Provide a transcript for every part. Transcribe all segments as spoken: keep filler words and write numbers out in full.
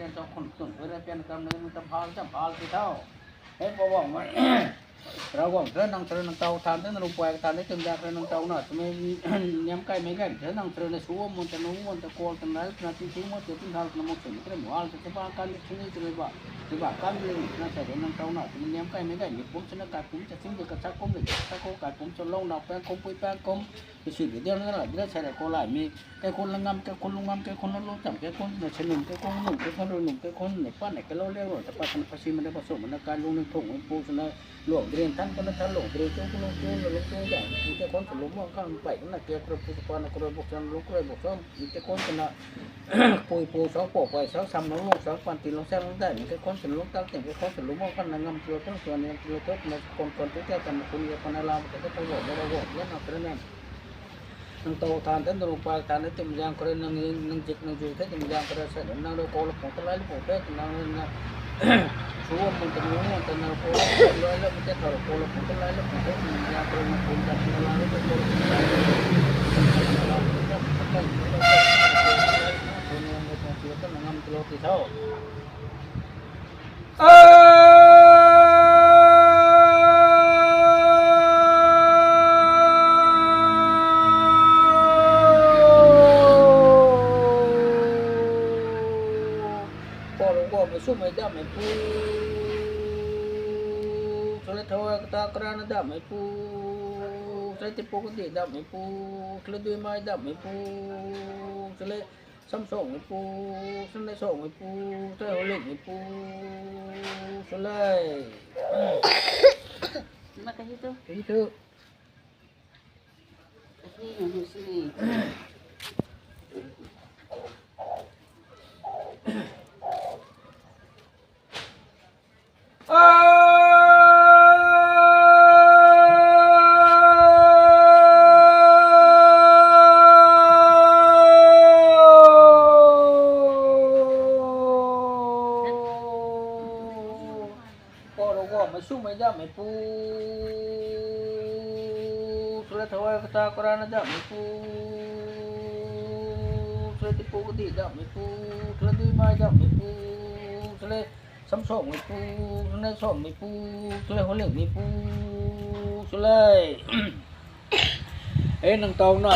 Pian chau khun tun pui ra pian kam na nang tam hal cham hal ti thau. Hei pa wang ma. Ravguangc ta nang sara nang tau than ta nang lung puai than ta tum jak ra nang tau na tumei niam kai mei gay ta nang sara na su mun ta nung mun ta kol ta nai na ting ting mun ta ting hal na mok sum ta mu hal ta ba kan ting ni ta ba ta ba kan ni na sa nang tau na tumei niam kai mei gay ni pum sa na kai pum ta ting de ka sa kum le sa ko kai pum sa long na pang kum pui pang kum. Kasi video na la dia sa ra ko lai mi. Kaikhun la ngam, kaikhun lu ngam, kaikhun la lu cham, kaikhun na chinum, kaikhun num, kaikhun rui num, kaikhun na pan na kalou liang ro ta pa kan pasi mana pa so mana kai lung ning thung pu sana luang drin than pana than luang drin chung pu lung chung na lung chung jang kaikhun sa lu muang kan pai na kia kra pu pa na kra buk san lung kra buk san kaikhun sana pui pu sa po pai sa sam lung lung sa pan ti lung sa lung dai kaikhun sa lung tak ting kaikhun sa lu muang kan na ngam tiu thang suan ni tiu thok na kon kon tu kia kan kun ya pana lam ta ta lo na lo ya na kra na. Nang tau than ta nang rung pai than ta tum zang kore nang nang jik nang ju the tum zang kore sa nang rui ko la pung ta lai la pung the nang rui na su mun ta nung mun ta nang ko la pung lai la mun ta thau ko la pung ta lai la pung the tum zang kore nang pung ta nang la la ko la pung ta lai la pung the nang la la pung ta nang ngam tlo ti thau. Paulung guangmei swmei dammei pu, swle thau kata karana dammei pu, swle tipu kadi dammei pu, swle duimei dammei pu, swle samsongmei pu, swle songmei pu, swle holikmei pu, swle. Kahi tu. Paulung guangmei swmei dammei pu, swle thau kata karana dammei pu, swle tipu kadi dammei pu, swle duimei dammei pu, swle samsongmei pu, swle songmei pu, swle holikmei pu, swle. E nang tau na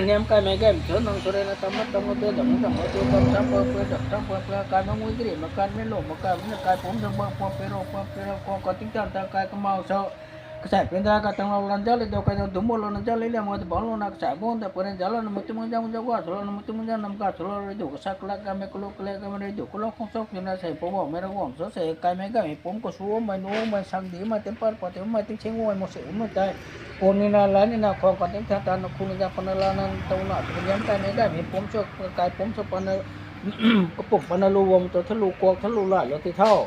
niam kaimei gaymei thu nang swrei na tam na tam na pe dam na dam na pe dam sam pa pe dam sam pa pe kai ma ngui diri ma kan mei lo ma kai mei na kai pum dam ba pa pe ro pa pe ro ko ka ting tan ta kai kamau sa. Kasai pen da ka tang lo lan jal le do kai dum bo lo na jal le liam ta bang lo na kasai bon ta paren jal lo na mutum jang jang ga swlo na mutum jang nam ka swlo rui du ka sa kala ka mei kalo kale ka mei rui du kalo khong sok na sei po bo mei ra guang so sei kaimei gaymei pum ko su mei nu mei sang di mei tem par pa tem mei ting ching mei mo sei mei tai. Pun ni na la ni na khong ka ting tha ta na khu ni jang pa na la na tang na tu niam kaimei gaymei pum so kai pum so pa na kapum pa na lu wang tu thalu kuak thalu lai lo ti thau.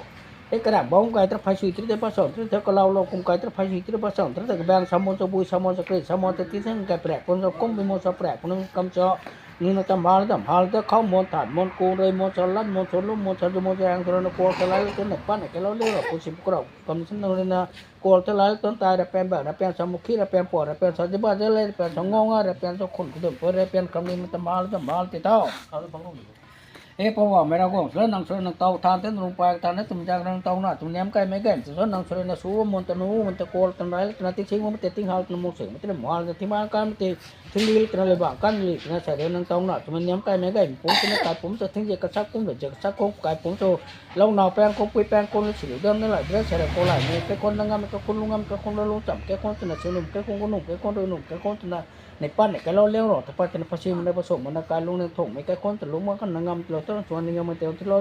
E karam bam kai tra phai sui tri te pa son tri te kalau lo kum kai tra phai sui tri pa son tri te kabang samon sa bui samon sa kri samon te ti thang kai prek pun sa kum bi mon sa prek pun kam sa. Ni na tam hal tam hal te khau mon than mon ku rei mon sa lat mon sa lum mon sa ju mon sa yang sa na kuak sa lai tu na pan na ke lo le ro ku sim kro kam sin na na kuak sa lai tu tai ra pen ba ra pen sa mukhi ra pen po ra pen sa jiba je le ra pen sa ngong ra pen sa khun ku dum po ra pen kam ni na tam hal tam hal ti thau. E pa wa mei ra guang swle nang swrei nang tau than te nang pai than te tum jak nang tau na tum niam kaimei gaymei tu so nang swrei na su mon ta nu mon ta kuak ta rai ta na ting sing mon ta ting hal ta na mung sing mon ta mo hal ta ting ma kan te ting li ta na le bang kan li ta na sa de nang tau na tum niam kaimei gaymei pum ta na kai pum ta ting je ka sak pum le je ka sak kong kai pum tu lau nau peng kong pui peng kong le si lu dam na lai dre sa ra ko lai mei ke kon na ngam ke kon lu ngam ke kon lu lu cham ke kon ta na si num ke kon ko num ke kon rui num ke kon ta na Nei pat nei kai lo liang ro ta pat na pasi mana pasuk mana kai lung nang thung mei kai khon ta lung ma kan na ngam tilo ta chuan ni ngam tei tilo.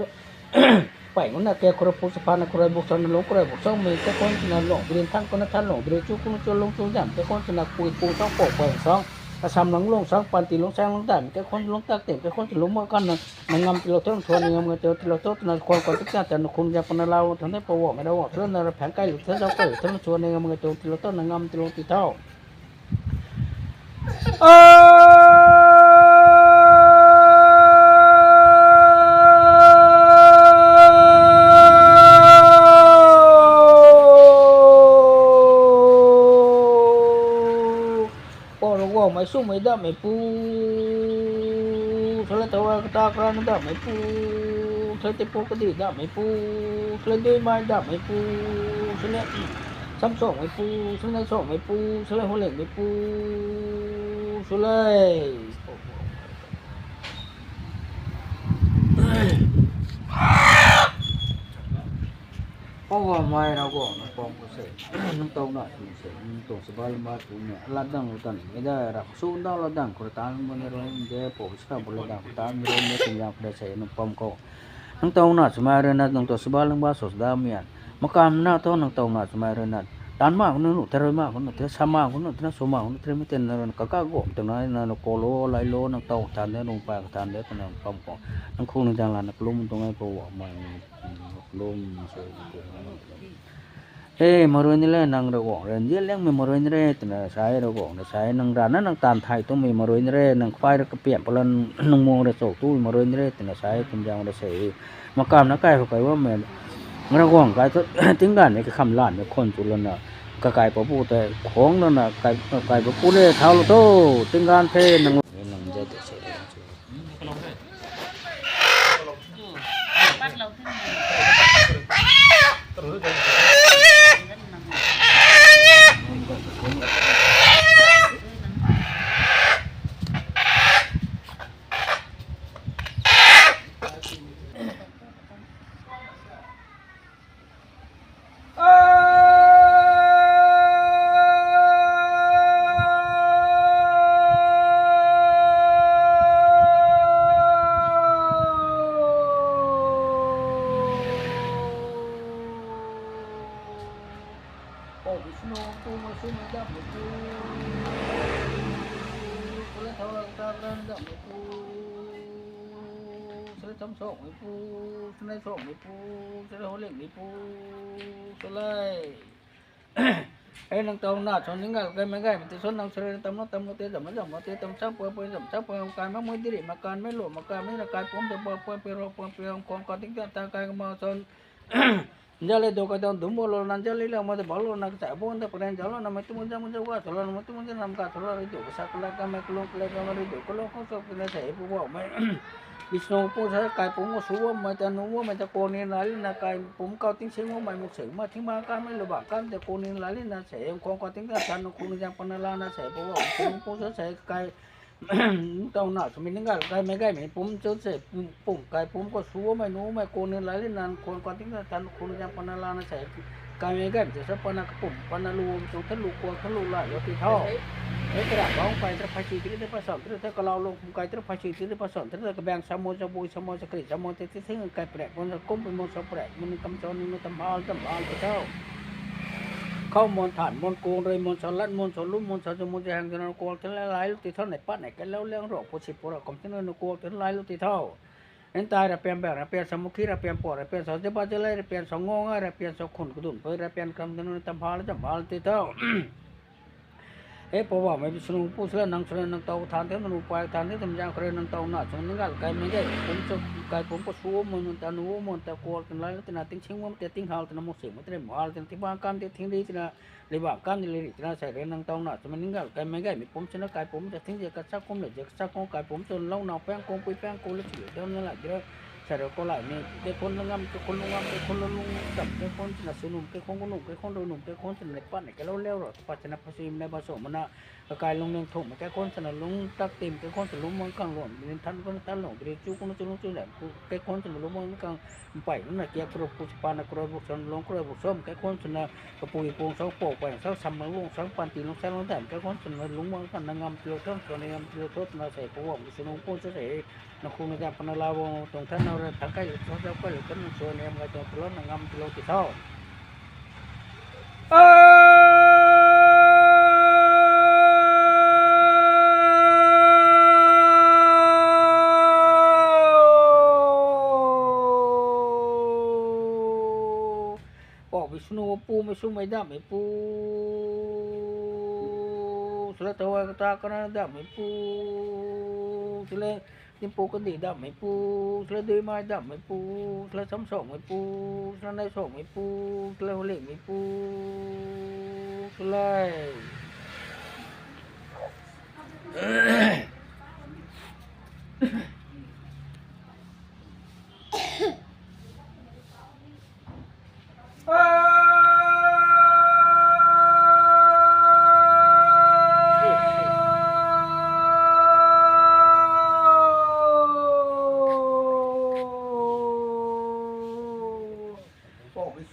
Pai ngun na ke khura puk sa pha na khura buk sa na lung khura buk sa mei kai khon ta na long brin thang ko na than long brin chu kun chu lung chu jam kai khon ta na pui pu sang po pai sang. Asam lang lung sang pan ti lung sang lung dam kai khon lung tak tem kai khon ta lung ma kan na na ngam tilo ta chuan ni ngam tei tilo ta na khon ko ta ta na khun ja pa na lau thang dei pa wo mei da wo ta na ra phang kai lu ta sa kai ta chuan ni ngam tei tilo ta na ngam tilo ti thau. Pau rui guangmei sumei dammei pu, sala tau kata kara na dammei pu, Salei Tipu Kadi Dammeipu, Salei Duimei Dammeipu, Salei Samsongmeipu, Salei Naisongmeipu, Salei Hualingmeipu, Salei Poubauhmei Ravguangc nang pam khou se, nang tow na sw se, nang tuang saba lamba twmei latdanv lou tanmei da, rak su ndau latdanv khou taanv bam na rui de, pou sra bu latdanv khou taanv rui de, tingzang khou da se nang pam khou, nang tow na swmei rui na, nang tuang saba lamba sw sdamei an, makamna thu nang tow na swmei rui na, taanv ma khou nu, tharui ma khou nu, tha sa ma khou nu, tha sw ma khou nu, tha mi ten na rui na, kaka gom twna na, na kolo, lailo, nang tow than de, nung pai than de, twna nang pam khou, nang khung nang zaeng lana kalum tuang e, Poubauhmei, kalum sw. E, marui ni le, nang Ravguangc rui nzian liangmei marui ni re, twna sa e, Ravguangc na sa e, nang rana nang taanv thay twmei marui ni re, nang kpai ra kapiam pala, nang muang ra cho twmei marui ni re, twna sa e, tingzang ra se. Makamna kai khou kai bammei, Ravguangc kai thu, tingganv ni kakham lanmei khwan chu lana, kakai papu tei khuang lana, kai, kai papu le, thaulou tho, tingganv the, nang, nang zat tei se. Pou Vishnu, Pu Maisumei Dammeipu, Salei Thowra Kata Karan Dammeipu, Salei Samsongmeipu, Salei Naisongmeipu, Salei Hualingmeipu, Salei. E, nang tow na sw ning gal kaimei gaymei tei sw nang salei tam na tam na tei zam na zam na tei tam chang pui pui zam chang pui kai makmei diri makanmei lu makanmei na kai pumc ta pui pui pui ro pui pui hang khwang ka ting ta ta kai ma sw. Nzianlei dou kai dang dum bo lou na, nzianlei liang ma ta bau lou na, kachai bo ta paren zauc lou na, mei tumun zam zam ga sw lou na, mei tumun zam nam ga sw lou, rui du kasak kalai kamei kalung kalai kamei rui du kalung khou sw pui na se, Poubauhmei Vishnu pu sa kai pumc khou sw bammei ta, nu bammei ta, kani lai lina kai pumc khou tingching bammei, mukseng ma thing ma kanmei lu bang kan ta kani lai lina se, khwang khou ting ta tan khung zaeng pana lana se, Poubauhmei Vishnu pu sa se kai tow na swmei ning gal kaimei gaymei pumc chu se, pumc kai pumc khou sw bammei nu mei kani lai lina khwang khou ting ta tan khung zaeng pana lana se, kaimei gaymei ta sa pana kapumc pana lu tuang tha lu kuang tha lu lai lou ti tho. E, kara bang kai tara phasi tiri tei pasan tiri tei kalau lung kum kai tara phasi tiri pasan tiri tei kabang samon sabui samon sakri samon tei ti thing kai prek mon sa kum pui mon sa prek mon kam sa ning tam hal tam hal ti tho. Khou mon than mon kung rui mon sa lat mon sa lum mon sa zu mon ze hang zana kuang tei lai lou ti tho, nei pat nei kalou liang ro pu si pu ra kum tei na kuang tei lai lou ti tho. Ntai rapian bang rapian sa mukhi rapian pua rapian sa zeba zelei rapian sa ngong ai rapian sa khun kadun pui rapian kam tei na tam hal tam hal ti tho. E Poubauhmei Vishnu pu swla nang swna nang tow than the, nang pai than the, twmei zaeng khou rui nang tow na sw ning gal kaimei gaymei pumc chu kai pumc khou sw bammei nunc ta nu bammei nunc ta kuang tei lai lou tina tingching bammei ta ting hal tina mukseng ma tina mu hal tina ting bang kan ti thing ri tina, li bang kan ti li ri tina sei rui nang tow na swmei ning gal kaimei gaymei pumc swna kai pumc ta thing ze kachak kum le ze kachak kum kai pumc chu lou nau paeng kung pui paeng kung le chu le dam na lai di ra. Sa rui khou laimei kaikhun la ngam, kaikhun lu ngam, kaikhun lu lung dam, kaikhun swna sw num, kaikhun ku num, kaikhun rui num, kaikhun swna pat nei kalou liang ro, pat swna phasi mei ba sw mana, kakai lungning thumhmei kaikhun swna lung tak tim, kaikhun swna lungmang kang luan rin than khou na tan lung ri chu khou na chu lung chu le, kaikhun swna lungmang kang mpey na kiak kru pu pana kroi buk swna lung kroi buk swm, kaikhun swna kapui pung sa pou pang sa sam lung sa panty lung sa lung dam, kaikhun swna lungmang kang na ngam tilou thon swna ngam tilou thot na sei Poubauhmei Vishnu pu sa sei. Nang khung na zaeng pana lou bang tuang than nau ra thang kai lou thang zau kai lou kan nang sw niam gay tuang pulou na ngam tilou ti tho. Pou Vishnu, Pu Maisumei Dammeipu, Salei Thowra Kata Karan Dammeipu, Salei Tipu Kadi Dammeipu, Salei Duimei Dammeipu, Salei Samsongmeipu, Salei Naisongmeipu, Salei Hualingmeipu, Salei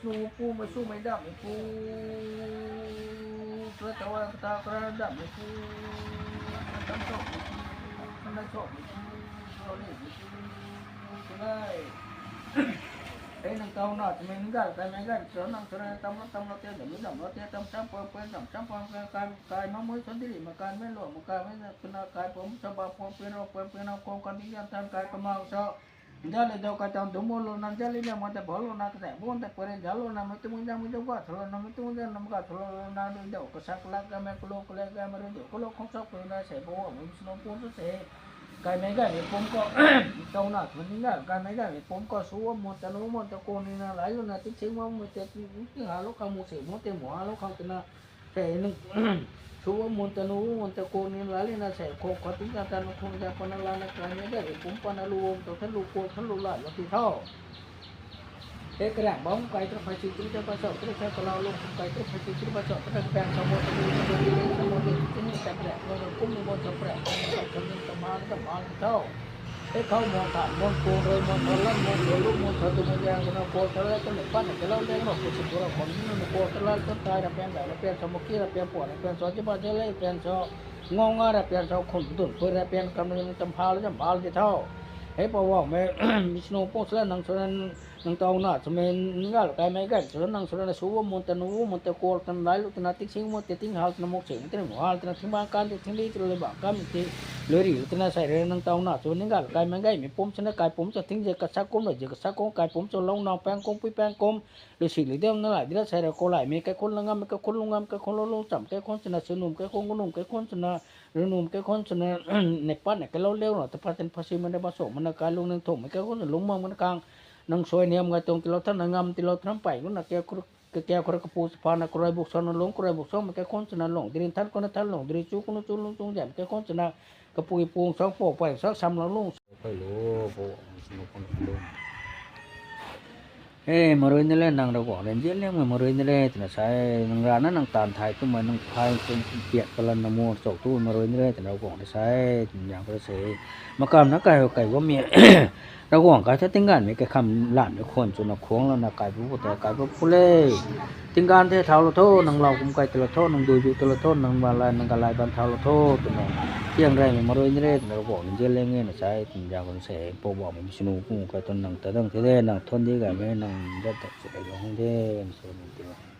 Pu mei sumei dam mei pu, tua tawa kata kara dam mei pu, tam sop mei pu, tam sop mei pu, tua le mei pu, tua le. Hei nang taw na twmei ninggalou kaimei ganv cho nang swna tam lo tam lo te dam lo dam lo te tam cham pam pam dam cham pam pam kai kai ma mui cho diri ma kai mei lo ma kai mei na twna kai pam cho ba pam pui ro pam pui na khou kan ding yan tan kai kamau cho. Nzat le dou kai tang dum o lou na nzat le liang ma ta bou lou na ta tei bun ta pui re nzat lou na mei tuang nzat mei dou ga thalou na mei tuang nzat nam ga thalou lou na rui dou kasak lak ga mei kulou kule ga mei rui dou kulou khong chok pui na sei bo mei snow pun tu sei. Kaimei gaymei pum khou taw na twmei ninggalou kaimei gaymei pum khou su a mun ta nu mun ta kun ni na lai lou na tingching ma mei te ting ha lou khang mu sei mu te mu ha lou khang twna Hei nung su a mun ta nu mun ta kun ni la lina sei khou khou tingkang ta nung khung ta pana lana kaimei gaymei pum pana lu wang ta tha lu kua tha lu la lou ti tho. Hei kariang bam kai tra phai si tri ta pa chau tra sa kalau lu kai tra phai si tri pa chau tra kapiang sa mo ta lu sa mo ta lu sa mo ta lu sa prek mo ta kum ni mo sa prek mo ta kum ni ta ma ta ma ti tho. Hei khou mon than mon kun rui mon than lan mon than lu mon than tu mon yang twna kua tha la twna pat na kalou leng ro ku si tu ra khou ni nunc kua tha la tun tai ra pian dai ra pian sa mo ki ra pian puan ra pian sa jiba je le pian sa ngau nga ra pian sa khum dun pui ra pian kam ni tam pha la jam pha la ti tho. Hei pa wangmei Vishnu pung sala nang swna nang taw na swmei ninggalou kaimei ganv swna nang swna su a mun ta nu mun ta kua twna lai lu twna tingsing mun ta ting hal twna muk sing twna mu hal twna thing bang kan ti thing li twna le bang kan ti lui ri lu twna sei rui nang taw na swmei ninggalou kaimei gaymei pum swna kai pum sw thing ze kasak kum rui ze kasak kum kai pum sw lou nau pang kum pui pang kum lu si lu deu na lai di la sei rui kou laimei kaikhun la ngammei kaikhun lu ngam kaikhun lu lung cham kaikhun swna su num kaikhun gu num kaikhun swna ru num kaikhun swna ne pat na kalou leu na ta pat tan pha si mana ba so mana kai lung nang thumhmei kaikhun sw lung mang mana kang nang suai niam ngai tuang tilou than na ngam tilou than pei lu na ke kakia khou rui kapu sa pha na karai buk sa na lung karai buk sa mei kaikhun swna lung diri than khou na than lung diri chu khou na chu lung chung zam kaikhun swna kapui pung sa pou pei sa sam lou lung pei lu pou snu khou na lung. He, marui ni le nang Ravguangc rui nzianliangmei marui ni le twna sa e, nang rana nang taanv thay twmei nang thay twna piat palan na mu chou tu marui ni le twna Ravguangc rui sa e, twna zang khou rui sa e. Makamna kai hou kai bammei Ravguangc kai tha tingganvmei kaikham lanmei khwan chwna khuang lana kai bu khou tei kai bu khou le. Tingganv the thaulou tho, nang lau kum kai talou tho, nang dui bu talou tho, nang malay nang galay ban thaulou tho twna tiang reymei marui ni le twna Ravguangc rui nzianliang e na sa e, twna zang khou rui sa e. Poubauhmei Vishnu kum kai tun nang ta dang the de, nang thuan di gaymei nang dat dak si kai lung de, na sa e.